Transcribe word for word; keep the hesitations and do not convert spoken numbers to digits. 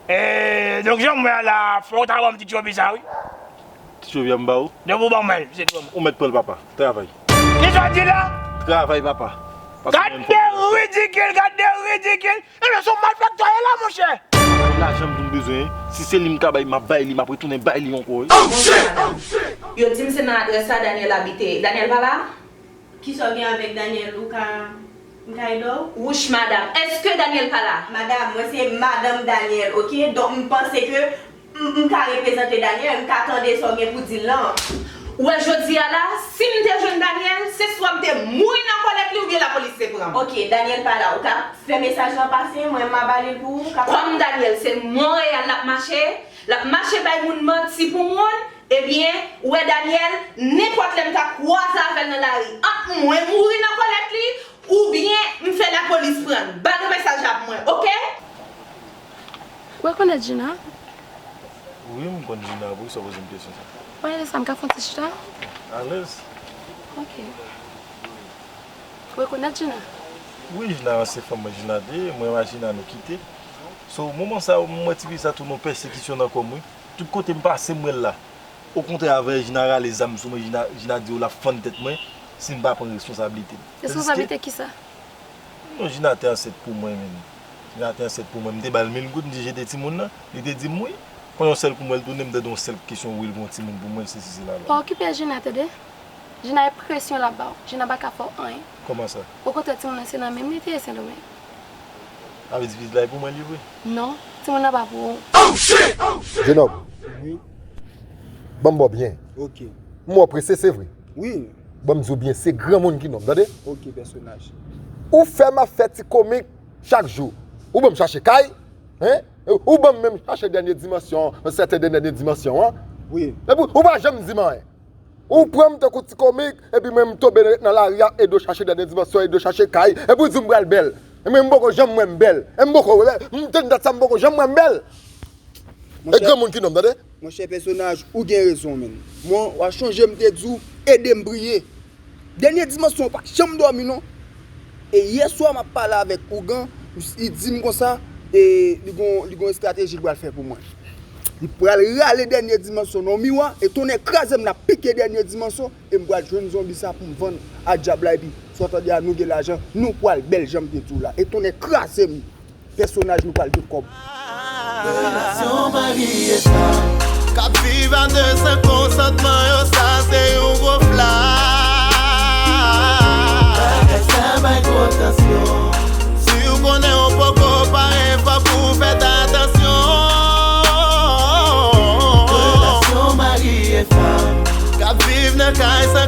E, donk, jan m wè a la, fò w ta ban m ti tchobi sa, wi. Ti tchobi a m ba ou? Depi w ban mwen l, se tout. Ou mèt pran l, papa. Travay. Kisa w di la? Travay, papa. Gad de ridikil, gad de ridikil. Ebyen, se yon malfektè w ye la, monchè. Lajan m tou m bezwen. Si se li m ka bay, m ap bay li, m ap retounen bay li ankò, wi. Yo di m se nan adrès sa Daniel abite. Daniel pa la? Kisa w gen avèk Daniel? Ou ka, m ka ede w? Wouch, madam, èske Daniel pa la? Madam, mwen se madanm Daniel, oke? Donk, m panse ke m, m ka reprezante Daniel, m ka tande sa w gen pou di l lan. Ou wè jodi a la, si m te jwenn Daniel, se swa m te mouri nan kòlèt li oubyen lapolis te pran m. Oke, Daniel pa la. Ou ka fè mesaj lan pase, mwen m a ba li l pou ou. Ou ka... Kòm Daniel se Monreyal l ap mache, l ap mache bay moun manti pou moun, ebyen, ou wè Daniel, nenpòt lè m ta kwaze avè l nan lari, ant mwen mouri nan kòlèt li, oubyen m fè lapolis pran l. Ba nou mesaj la pou mwen, oke? Ou rekonèt Gina? Wi, m konn Gina, poukisa w poze m kesyon sa? Mwen rele sa, m ka fè yon ti chita? Alèz. Ok. Ou rekonèt Gina? Wi, Gina se fanm mwen, Gina te ye, mwen ak Gina nou kite. So, moman sa yo, m wè tifi sa tounen yon pèsekisyon nan kò m, wi. Tout kote m pase, m wè l la. Okontrè, avè Gina rale zam sou mwen, Gina, Gina di yo l ap fann tèt mwen si m pa pran responsablite m. Responsablite kisa? Non, Gina te ansent pou mwen, menm. Gina te ansent pou mwen. M te ba l mil goud, m di jete timoun nan. Li te di m wi. Kon yon sèl kou m wè l tounen, m tande yon sèl kesyon, wi, l gen yon timoun pou mwen, sesi, sela la. Pa okipe Gina, tande. Gina, e presyon l ap ba w. Gina pa ka fè w anyen. Kòman sa? Okontrè, timoun nan se nan men m li te ye, Sendomeng. Sa vle di pitit la e pou mwen li vre? Non, timoun nan pa pou ou. Jenòm, wi, ban m ba w byen. Ok. M wè w prese, se vre. Wi. Ban m di w byen, se granmoun ki nonm, tande? Ok, pèsonaj. Ou fè m ap fè ti komik chak jou. Ou ban m chache kay, en? Ou ban m menm chache dènye dimansyon, sèten de dènye dimansyon an. Wi. Epi, ou pa janm di m anyen. Ou pran m tankou ti komik, epi mwen m tonbe nan lari a, ede w chache dènye dimansyon, ede w chache kay, epi w di m pral bèl. E mwen m poko janm wè m bèl. E m poko wè, m tann dat sa m poko janm wè m bèl. E granmoun ki nonm, tande? Monchè, pèsonaj, ou gen rezon, menn. Mwen, w a chonje m te di w, ede m priye. Dènye dimansyon pa janm dòmi non. E yè swa m ap pale avèk ougan, li di m konsa, e li gon, li gon estrateji li pral fè pou mwen. Li pral rale dènye dimansyon nan miwa, e tonnè kraze m, l ap pike dènye dimansyon, e m pral jwenn zonbi sa pou m vann a dyab la, epi sa w tande a, nou gen lajan, nou pral bèl jan m te di w la. E tonnè kraze m. Pèsonaj nou pral gen kòb. Relasyon mari e fanm k ap viv a de san konsantman yo, sa se yon gwo flag. Bagay sa bay gwo tansyon. Si w konnen w poko pare, fòk ou fè atansyon. Relasyon mari e fanm k ap viv nan kay san